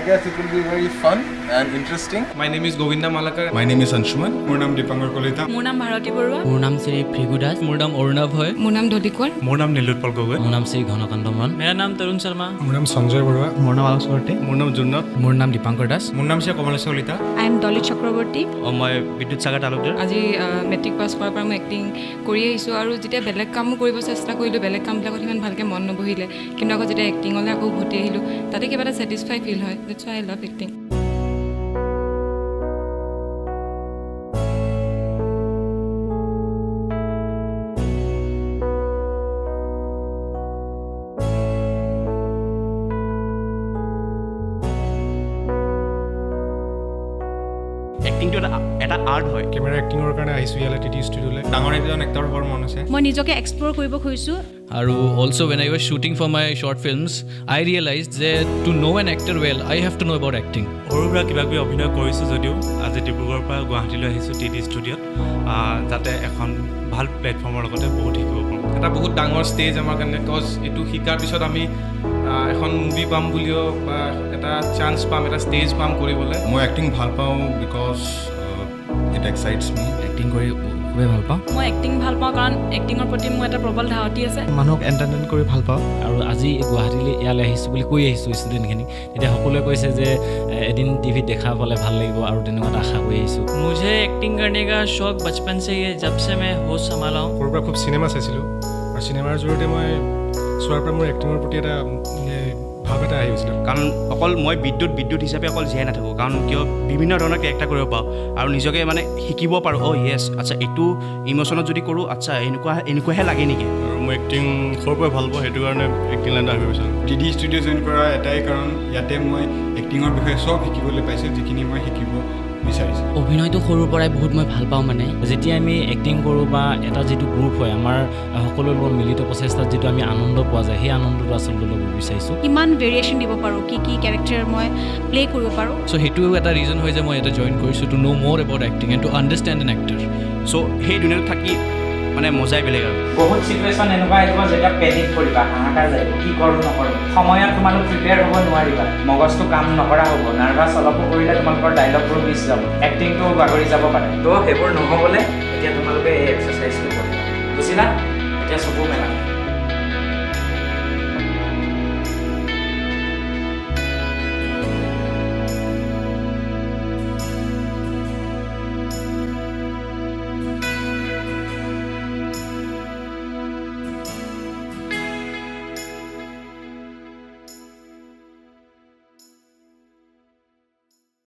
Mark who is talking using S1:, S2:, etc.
S1: guess it will be very fun and interesting.
S2: My name is Govinda Malakar.
S1: My name is Anshuman.
S3: মোৰ নাম দীপাংকৰ কলিতা।
S4: মোৰ নাম ভাৰতী বৰুৱা।
S5: মোৰ নাম শ্ৰী ভৃগু দাস।
S6: মোৰ নাম অৰুণাভ হয়।
S4: মোৰ নাম দলি কোঁৱৰ।
S3: মোৰ নাম নীলোৎপল গগৈ।
S5: মোৰ নাম শ্ৰী ঘনকান্ত মৰাণ।
S6: মেৰা নাম তৰুণ শৰ্মা।
S3: মোৰ নাম সঞ্জয় বৰুৱা।
S7: মোৰ নাম আলোক চক্ৰৱৰ্তী।
S8: মোৰ নাম জুন্নাথ।
S6: মোৰ নাম দীপাংকৰ দাস।
S3: মোৰ নাম Shri Kamaleswar Kalita.
S4: I am Dolly Chakraborty.
S8: মই বিদ্যুৎ সাগৰ তালুকদাৰ।
S4: আজি মেট্ৰিক পাছ কৰাৰ পৰা মই এক্টিং কৰি আহিছোঁ আৰু যেতিয়া বেলেগ কামো কৰিব চেষ্টা কৰিলোঁ, বেলেগ কামবিলাকত সিমান ভালকৈ মন নবহিলে। কিন্তু আকৌ যেতিয়া এক্টিঙলৈ আকৌ উভতি আহিলোঁ, তাতে কিবা এটা ছেটিছফাই ফিল হয়। That's I love acting.
S8: এক্টিংটো এটা আৰ্ট হয়।
S3: কেমেৰা এক্টিঙৰ কাৰণে আহিছোঁ ইয়ালৈ টি ডি ষ্টুডিঅ'লৈ। ডাঙৰ এজন এক্টৰ হোৱাৰ মন আছে।
S9: মই নিজকে এক্সপ্ল'ৰ কৰিব খুজিছোঁ।
S6: আৰু also when I was shooting for my short films, I realise যে to know an actor well, I have to know about acting.
S10: সৰুৰ পৰা কিবা কিবি অভিনয় কৰিছোঁ যদিও আজি ডিব্ৰুগড়ৰ পৰা গুৱাহাটীলৈ আহিছোঁ টি ডি ষ্টুডিঅ'ত, যাতে এখন ভাল প্লেটফৰ্মৰ লগতে বহুত শিকিব পাৰোঁ।
S2: এটা বহুত ডাঙৰ ষ্টেজ আমাৰ কাৰণে, কজ এইটো শিকাৰ পিছত আমি এখন মুভি পাম বুলিও বা এটা চান্স পাম, এটা ষ্টেজ পাম কৰিবলৈ।
S1: মই এক্টিং ভাল পাওঁ because it excites me.
S5: Acting কৰি খুবেই ভাল পাওঁ।
S4: মই এক্টিং ভাল পাওঁ কাৰণ এক্টিঙৰ প্ৰতি মোৰ এটা প্ৰবল ধাউতি আছে।
S7: মানুহক এণ্টাৰটেইন কৰি ভাল পাওঁ।
S5: আৰু আজি গুৱাহাটীলৈ ইয়ালৈ আহিছোঁ বুলি কৈ আহিছোঁ ষ্টুডেণ্টখিনিক, তেতিয়া সকলোৱে কৈছে যে এদিন টিভিত দেখা পালে ভাল লাগিব আৰু তেনেকুৱা এটা আশা কৰি আহিছোঁ।
S6: मुझे एक्टिंग करने का शौक बचपन से ही है, जब से मैं होश संभाला हूँ।
S3: সৰুৰ পৰা খুব চিনেমা চাইছিলোঁ আৰু চিনেমাৰ জৰিয়তে মই চোৱাৰ পৰা মোৰ এক্টিঙৰ প্ৰতি এটা ভাৱ এটা আহি গৈছিলে।
S8: কাৰণ অকল মই বিদ্যুৎ হিচাপে অকল জীয়াই নাথাকোঁ, কাৰণ কিয় বিভিন্ন ধৰণৰ কেৰেক্টাৰ কৰিব পাৰোঁ আৰু নিজকে মানে শিকিব পাৰোঁ। অ' য়েছ, আচ্ছা, এইটো ইম'শ্যনত যদি কৰোঁ, আচ্ছা, এনেকুৱাহে লাগে নেকি।
S11: আৰু মই এক্টিং সৰুৰ পৰাই ভাল পাওঁ, সেইটো কাৰণে এক্টিং লাইনত আহিব বিচাৰোঁ।
S3: টি ডি ষ্টুডিঅ' জইন কৰাৰ এটাই কাৰণ, ইয়াতে মই এক্টিঙৰ বিষয়ে চব শিকিবলৈ পাইছোঁ, যিখিনি মই শিকিব বিচাৰিছোঁ।
S5: অভিনয়টো সৰুৰ পৰাই বহুত মই ভাল পাওঁ। মানে যেতিয়া আমি এক্টিং কৰোঁ বা এটা যিটো গ্ৰুপ হয়, আমাৰ সকলোৰে লগত মিলিত প্ৰচেষ্টাত যিটো আমি আনন্দ পোৱা যায়, সেই আনন্দটো আচলতে ল'ব বিচাৰিছোঁ।
S9: কিমান ভেৰিয়েশ্যন দিব পাৰোঁ, কি কি কেৰেক্টাৰ মই প্লে' কৰিব পাৰোঁ।
S6: চ' সেইটোও এটা ৰিজন হয় যে মই ইয়াতে জইন কৰিছোঁ, to know more about acting and to understand an actor.
S8: So সেই দুনিয়াত থাকি মানে মজাই বেলেগ আৰু।
S12: বহুত চিটুৱেশ্যন এনেকুৱা আহিব যেতিয়া পেনিক কৰিবা, হাহাকাৰ যাব, কি কৰোঁ নকৰোঁ। সময়ত তোমালোক প্ৰিপেয়াৰ হ'ব নোৱাৰিবা, মগজটো কাম নকৰা হ'ব, নাৰ্ভাছ অলপো কৰিলে তোমালোকৰ ডাইলগবোৰ মিছ যাব, এক্টিংটো বাগৰি যাব পাৰে। তো সেইবোৰ নহ'বলৈ এতিয়া তোমালোকে এই এক্সাৰচাইজটো কৰিবা, বুজিলা? এতিয়া চকু মেলা।